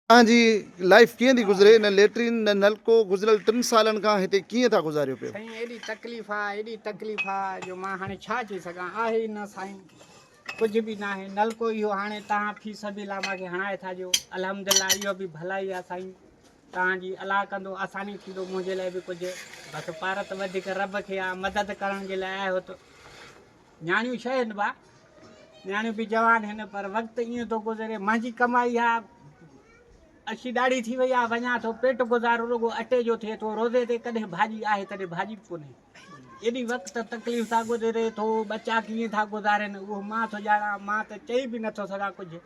توهان جي لائيف ڪيئن ٿي گذري نه ليٽرين نه نلڪو گذريل ٽن سالن کان هتي ڪيئن ٿا گذاريو پيو. سائين ايڏي تڪليف آ ايڏي تڪليف آ جو مان هاڻي ڇا چئي سگهان آهي ئي نه سائين ڪجهه به ناهي نلڪو اهو هاڻي توهان في سبيل الله مان کي هڻائي ٿا ڏيو الحمدلله اهو به ڀلائي آ سائين توهان جي الله ڪندو آساني ٿيندو منهنجي لاء به ڪجهه بس پارت وڌيڪ رب کي آ مدد ڪرڻ جي لاء آيو ته نياڻيون ڇهه هن با نياڻيون به جوان هن پر وقت ائين ٿو گذري مانجي ڪمائي آ اڇي ڏاڙهي ٿي وئي آ وڃان ٿو پيٽ گذارو رڳو اٽي جو ٿئي ٿو روزي تي ڪڏهن ڀاڄي آهي تڏهن ڀاڄي به ڪونهي ايڏي وقت تڪليف سان گذري ٿو ٻچا ڪيئن ٿا گذارين اهو مان ٿو ڄاڻان مان ته چئي به نٿو سگهان ڪجهه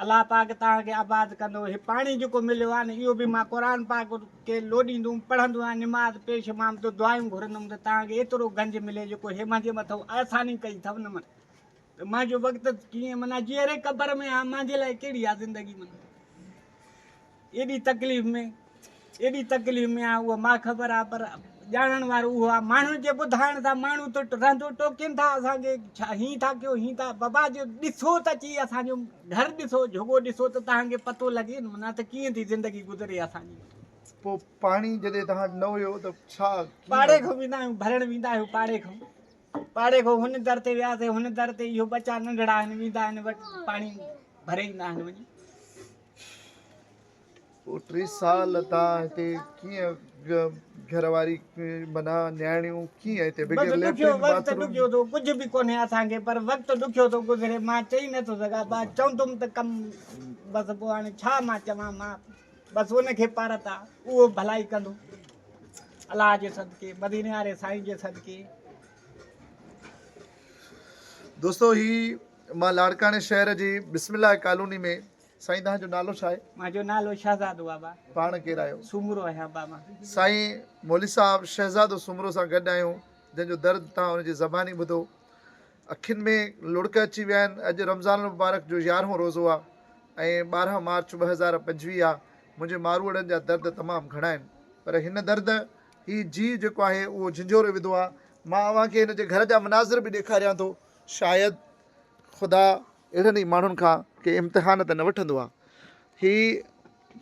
الله پاڪ توهان کي آباد ڪندو. هي پاڻي جيڪو مليو آهي نه اهو به مان قرآن پاڪ کي لوڏيندم پڙهندو آهيان نماز پيش امام ته دعايون گهرندم ته توهان کي ايترو گنج ملي جيڪو هي مانجي مٿو آساني ڪئي اٿو نه من ته مانجو وقت ڪيئن معنيٰ جيئري قبر ۾ آهيان مانجي لاء ڪهڙي آهي زندگي معنيٰ ايڏي تڪليف ۾ ايڏي تڪليف ۾ آ اها مان خبر آ پر ڄاڻڻ وارو اهو آ ماڻهن جي ٻڌائڻ سان ماڻهو ته رهندو ٽوڪين ٿا اسان کي ڇا هين ٿا ڪيو هين ٿا بابا جو ڏسو ته اچي اسان جو گهر ڏسو جهڳو ڏسو ته توهان کي پتو لڳي نه ته ڪيئن ٿي زندگي گذري اسان جي. پوء پاڻي جڏهن توهان وٽ نه هيو ته ڇا ڪيئن. پاڙي کان ويندا آهيون ڀرڻ ويندا آهيون پاڙي کان پاڙي کان هن در تي وياسي هن در تي اهو ٻچا ننڍڙا آهن ويندا آهن وٽ پاڻي ڀري ايندا آهن وڃي. پوء ٽي سال تان هتي ڪيئن گهر واري معنيٰ نياڻيون ڪيئن هتي بغير ليٽرين وقت ڏکيو ٿو ڪجهه به ڪونهي اسان کي پر وقت ڏکيو ٿو گذري مان چئي نٿو سگهان مان چوندم ته ڪم بس پوء هاڻي ڇا مان چوان مان بس ان کي پارت آ اهو ڀلائي ڪندو الله جي صدقي مديني واري سائين جي صدقي. دوستو هي مان لاڙڪاڻي شهر جي بسم الله ڪالوني ۾ سائين توهان جو نالو ڇا آهي؟ منهنجو نالو شهزادو آ با. پاڻ ڪير آهيو؟ سومرو آهيان با مان. سائين مولوي صاحب شهزادو سومرو سان گڏ آهيون جنهن جو درد توهان ان جي زباني ٻڌو. اکين ۾ لڙڪ اچي ويا آهن. اڄ رمضان المبارڪ جو يارهون روزو آ ۽ 12 مارچ 2025 آ. منهنجي ماروئڙن جا درد تمام گهڻا آهن پر هن درد هي جيء جيڪو آهي اهو جهنجهوري وڌو آ. مان اوهان کي هن جي گهر جا مناظر به ڏيکاريان ٿو. شايد خدا اهڙن ئي ماڻهن کان ڪي امتحان ته نه وٺندو آ. هي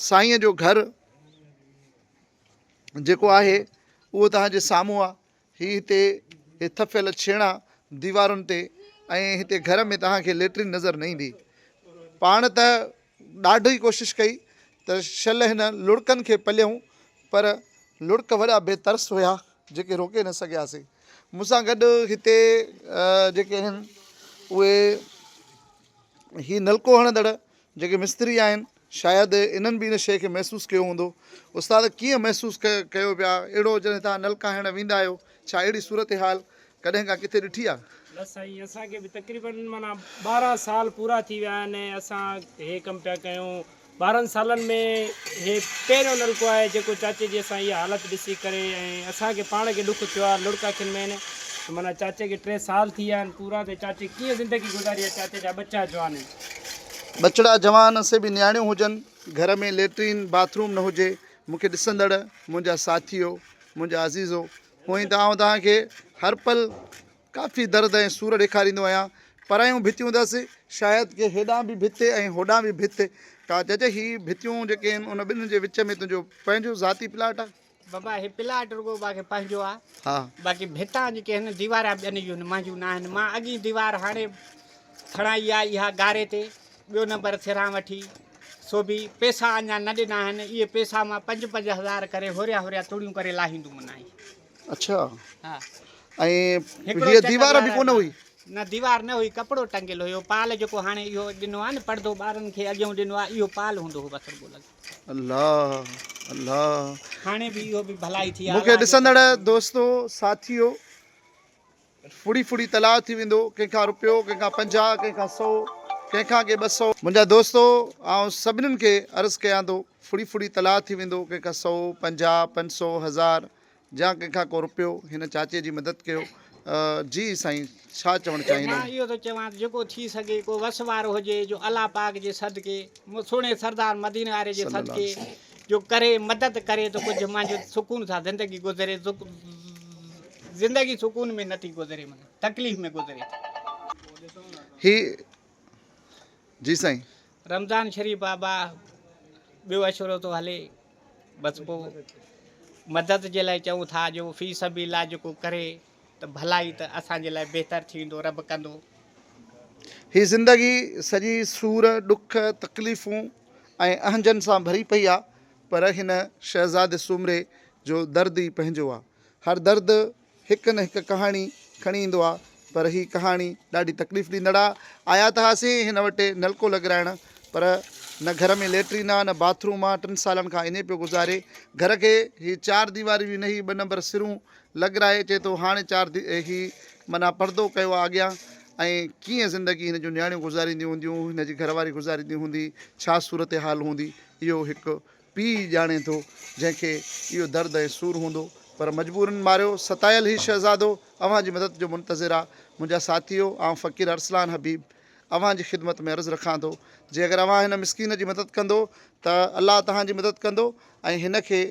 سائينء جو گهر جيڪو آهي اهو توهان جي سامهون آ. هي هتي هي ٿڦيل ڇيڻا ديوارن تي ۽ هتي گهر ۾ توهان کي ليٽرين نظر نه ايندي. پاڻ ته ڏاڍي ڪوشش ڪئي ته شل هن لڙڪن کي پليون پر لڙڪ وڏا بي ترس هيا جيڪي روڪي نه سگهياسين. مون سان گڏ هتي جيڪي آهن اهي هي نلڪو هڻندڙ جيڪي مستري آهن شايد انهن به ان شيء کي محسوس ڪيو هوندو. استاد ڪيئن محسوس ڪيو پيا اهڙو جڏهن توهان نلڪا هڻڻ ويندا آهيو ڇا اهڙي صورتحال ڪڏهن کان ڪٿي ڏٺي آ؟ نه سائين اسان کي به تقريبن معنيٰ 12 سال پورا ٿي ويا آهن اسان هي ڪم پيا ڪيون 12 سالن ۾ هي پهريون نلڪو آهي جيڪو چاچي جي اسان اها حالت ڏسي ڪري ۽ اسان کي پاڻ کي ڏک ٿيو آهي لڙڪ اکين ۾ آهن ته معنيٰ چاچي کي ٽي سال ٿي ويا آهن پورا ته چاچي ڪيئن زندگي گذاري آهي چاچي جا ٻچا جوان آهن. ٻچڙا جوان سي به نياڻيون هجن گهر ۾ ليٽرين باٿ روم نه هجي مون کي ڏسندڙ منهنجا ساٿيو منهنجا عزيزو هونئن ته آئون توهان کي هر پل ڪافي درد ۽ سور ڏيکاريندو آهيان. پرايون ڀتيون اٿس، شايد ڪي هيڏانهن به ڀت ۽ هوڏانهن به ڀت. ڪا چئجي هي ڀتيون جيڪي آهن ان ٻنهين جي وچ ۾ تنهنجو پنهنجو ذاتي پلاٽ آهي؟ بابا هي پلاٽ رڳو باقي پنهنجو آهي. ها. باقي ڀتان جيڪي آهن ديواران ٻين جون آهن مانجون نه آهن. مان اڳين ديوار هاڻي کڻائي آهي اها گاري تي ٻيو نمبر سران وٺي سو به پيسا اڃا نه ڏنا آهن. اهي پيسا مان پنج پنج هزار ڪري هوريان هوريان تڙيون ڪري لاهيندم ناهي. اڇا ها ۽ هيء ديوار به ڪونه هئي؟ نه ديوار نه هئي ڪپڙو ٽنگيل هيو پال جيڪو هاڻي اهو ڏنو آهي نه پڙدو ٻارن کي اڳيون ڏنو آهي اهو پال هوندو هو بس رڳو لڳ. الله الله هاڻي به اهو به ڀلائي ٿي آهي مون کي ڏسندڙ دوستو ساٿيو ڦڙي ڦڙي تلاء ٿي ويندو ڪنهن کان روپيو ڪنهن کان 50 ڪنهن کان 100 ڪنهن کان ڪي 200 منهنجا دوستو آئون سڀنين کي عرض ڪيان ٿو ڦڙي ڦڙي تلاء ٿي ويندو ڪنهن کان 100 50 500 هزار جا ڪنهن کان ڪو روپيو هن چاچي جي مدد ڪيو جي سائين ڇا چوڻ چاهيندو. مان اهو ٿو چوان ته جيڪو ٿي سگهي ڪو وس وارو هجي جو الله پاڪ جي صدقي سهڻي سردار مديني واري جي صدقي جو ڪري مدد ڪري ته ڪجهه مانجو سڪون سان زندگي گذري زندگي سڪون ۾ نٿي گذري معنيٰ تڪليف ۾ گذري ٿي. هي جي سائين. رمضان شريف بابا. ٻيو اشورو ٿو هلي بس پوء مدد جي لاء چئون ٿا جو في سبيل الله جيڪو ڪري ته ڀلائي ته اسان جي لاء بهتر ٿيندو رب ڪندو. هي زندگي سڄي سور، ڏک، تڪليفون ۽ اهنجن سان ڀري پئي آ پر هن شهزادي سومري جو درد ئي پنهنجو آ. هر درد هڪ نه هڪ ڪهاڻي کڻي ايندو آ پر هي ڪهاڻي ڏاڍي تڪليف ڏيندڙ آ. آيا ته هئاسين هن وٽ نلڪو لڳرائڻ پر نه گهر ۾ ليٽرين آ نه باٿ روم آ ٽن سالن کان ائين پيو گذاري. گهر کي هي چار ديواري به نه هي ٻه نمبر سرون لڳرائي چئي ٿو هاڻي چار هي معنيٰ پردو ڪيو آ اڳيان ۽ ڪيئن زندگي هن جون نياڻيون گذارينديون هونديون هن جي گهر واري گذاريندي هوندي ڇا صورتحال هوندي اهو هڪ پيء ئي ڄاڻي ٿو جنهن کي اهو درد ۽ سور هوندو پر مجبورن ماريو ستايل هي شهزادو اوهان جي مدد جو منتظر آ منهنجا ساٿيو آئون فقير ارسلان حبيب اوهان جي خدمت ۾ عرض رکان ٿو جي اگر اوهان هن مسڪين جي مدد ڪندو ته الله توهان جي مدد ڪندو ۽ هن کي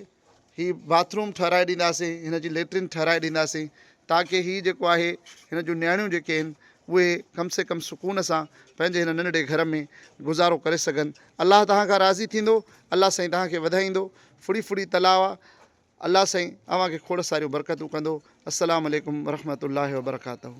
هي باٿ روم ٺهرائي ڏينداسين هن جي ليٽرين ٺهرائي ڏينداسين تاڪه هي جيڪو آهي هن جون نياڻيون جيڪي آهن اهي ڪم سي ڪم سڪون سان پنهنجي هن ننڍڙي گهر ۾ گذارو ڪري سگهن الله توهان کان راضي ٿيندو الله سائين توهان کي وڌائيندو ڦڙي ڦڙي تلاء آ الله سائين اوهان کي کوڙ ساريون برڪتون ڪندو السلام عليڪم ورحمة الله وبرڪاته.